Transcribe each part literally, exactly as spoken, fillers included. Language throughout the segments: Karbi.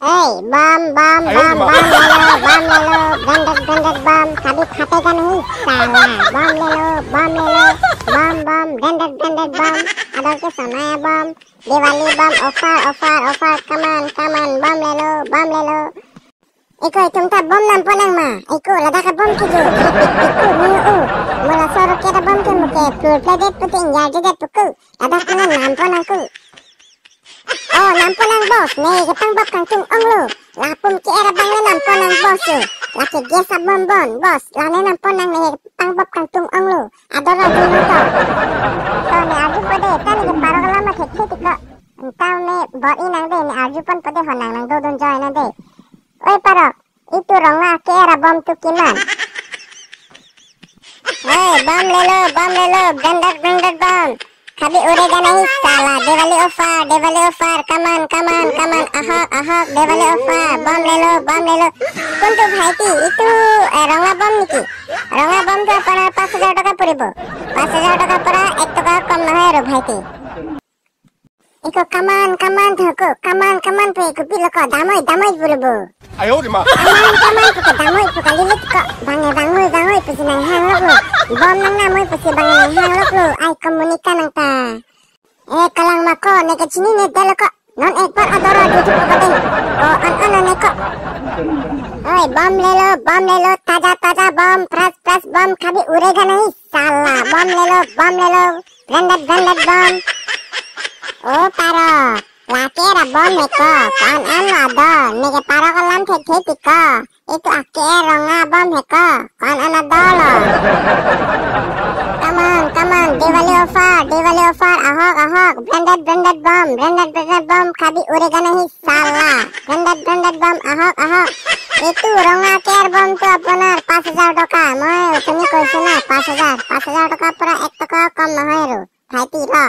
Hey, bom, bom, bom, bom lelo, bom lelo, branded, branded bom, kabhi phategan nahi, sala, bom lelo, bom lelo, bom, bom, branded, branded bom, ador ke sonaya bom, Diwali bom, offer, offer, offer, come on, come on, bom lelo, bom lelo. Eko, itum ta bom nampo nang ma, eko, ladak abom kejo, eko, ni o, mola soro ke abom ke muke, full plate det puting, yar det puku, ladak na nampo nangku. Oh, nampo nang boss, ne kepangbop kangtung onglo. Lapu ke-er abang le nampo nang boss o. Lake gas abom bon, boss. Lane nampo nang ne kepangbop kangtung onglo. Ador arju nang to. To ne arju po de, ta ne ke parok alam athe the tiko. Entau ne bor-i nang de, ne arju ponpo de, ho nang nangdodun joi nang de. Oi parok, itu Ronga ke-er abom tu kiman? Hey, bom lelo, bom lelo, branded, branded bom. Kabhi uregana nahi sala, Diwali offer, Diwali offer, come on, come on, come on, ahok, ahok, Diwali offer, bom lelo, bom lelo. কোনটো ভাইটি, এইটো, এ, ৰঙা বম নেকি? ৰঙা বমটো আপোনাৰ পাঁচ হাজাৰ টকা পৰিব। পাঁচ হাজাৰ টকাৰ পৰা এক টকা কম নহয় আৰু ভাইটি। Eko, come on, come on, thoko, come on, come on, pe, kopi lo ko, damoi, damoi puribo. Ayo, di ma. Come on, come on, puke damoi, puke lilit ko, bange, bangoi, bangoi, pusi nanghang loklo. Bom nang namoi, pusi bange nanghang loklo. Ai, komunika nang ta. Eh, kalang ma ko, ne ke chinine det lo ko. Non ek bar ador arju thupo de. O, an, an, an, ne ko. Oi, bom lelo, bom lelo, taja, taja bom, fresh, fresh bom, kabhi uregana nahi sala. Bom lelo, bom lelo. Branded, branded bom. O parok, lake-er abom he ko, ko-an an lo ador, ne ke parok alam the the tiko. Itu ake-er Ronga bom he ko, ko-an an ador lo. Come on, come on, Diwali offer, Diwali offer, ahok, ahok, branded, branded bom, branded, branded bom, kabhi uregana nahi sala. Branded, branded bom, ahok, ahok. এইটো ৰঙা কে-এৰ বমটো আপোনাৰ পাঁচ হাজাৰ টকা। মই উঠনি কৈছো না, পাঁচ হাজাৰ। পাঁচ হাজাৰ টকাৰ পৰা এক টকাও কম নহয় আৰু। ভাইটি, ৰ।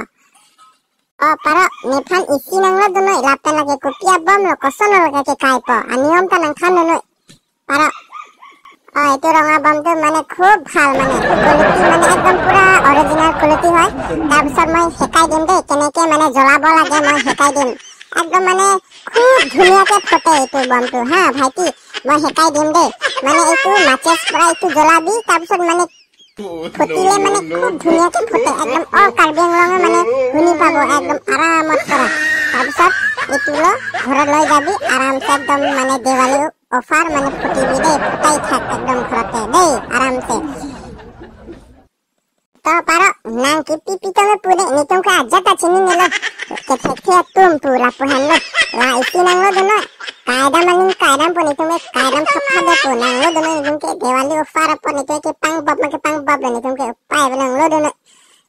O, parok, nephan isi nanglodun noi, lapen lake kopi abom lo, koson lo lake kekaipo. Aniyom ta nangthandun noi. Parok. O, এইটো ৰঙা বমটো মানে খুব ভাল মানে, quality মানে একদম পুৰা original quality হয়। তাৰপিছত মই শিকাই দিম দেই, কেনেকে মানে জ্বলাব লাগে মই শিকাই দিম। একদম মানে খুব ধুনীয়াকে ফুটে এইটো বমটো, হা ভাইটি, মই শিকাই দিম দেই। মানে এইটো মাচিছ পৰা এইটো জ্বলাবি, তাৰপিছত মানে ফুটিলে মানে খুব ধুনীয়াকে ফুটে, একদম all কাৰ্বি আংলঙে মানে শুনি পাব, একদম আৰামত পৰা। তাৰপিছত এইটো ল, ঘৰত লৈ যাবি আৰামছে, একদম মানে দেৱালী অফাৰ মানে ফুটিবি দেই, ফুটাই থাক একদম ঘৰতে দেই, আৰামছে। To parok, nang kipi pitong pude, netum ke ajat ta chininelo. Kethek the atum pu lapu henlo. La isi nanglodun noi. Kaidam aling kaidam pu netum ke kaidam thapha de pu nanglodun noi, netum ke Diwali offer pu netum ke pangbop ma kepangbop lo, netum ke upai pu nanglodun noi.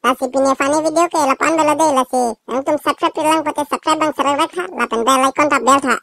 Lasi pini funny video ke lapu-an velo dei, lasi nangtum subscribe lang pote subscribe bang, subscribe tha, lapen bell icon ta bell tha.